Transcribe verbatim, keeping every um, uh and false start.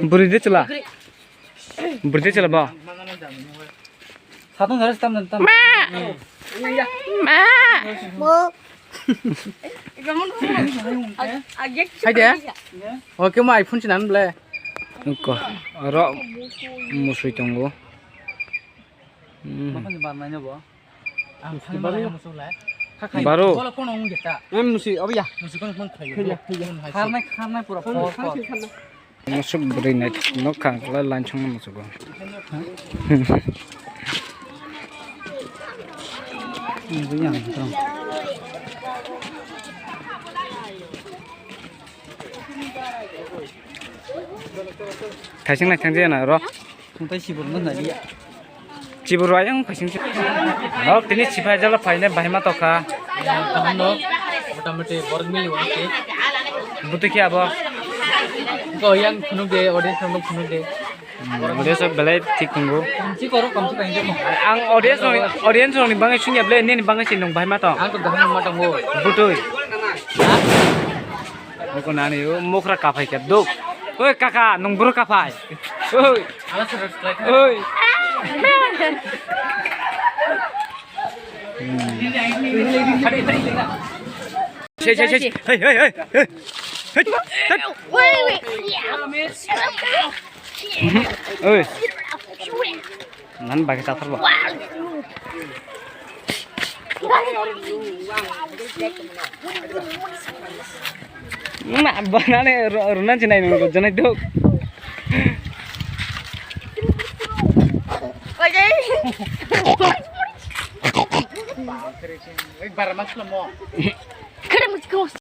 Bwrwi de chwla. Bwrwi de chwla bo. Satung jare tam tam. Hai de. Oke, mo iPhone sinan ble. Ko oro musui tongo. Hmm. Baro. Baro. Bola kono wng jeta. Em musi, obo ya. Musi kono kono khlai. Khlai, khlai. Kharnai, kharnai pura khor, khor. Musuk bwrwi nai nuk kha, kla lansong musugo. Obo ya, tong. Thaising nai thang jana ro. Tei sibur no nai. Sibur ayang phaising si. Nok tini sipai jala phaine bahima tokha. Kaham no. Motamoti borok mili wangsi. Butu khe abo. Ko yang phunuk de, audience no phunuk de. Hmm, audience belai thik tongo. Kamsi koro, kamsi kainjo. Ang audience rokni, audience rokni bagwi sungya ble, nini bagwi se nwng bahima tong. Ang to kaham ma tongo. Butui. Noko nani o mokra kaphai khe dok. Oi kaka, nwng boro kaphai. Oi. Oi. Sei, sei, sei. Hei, hei, hei, hei. Hei. Oi. Nan bagi tatar ba. Ma, banane ro-, ronan sinai nang rojanai dok. Oi, jai. Oi, bara mas lo mo. Kada musko.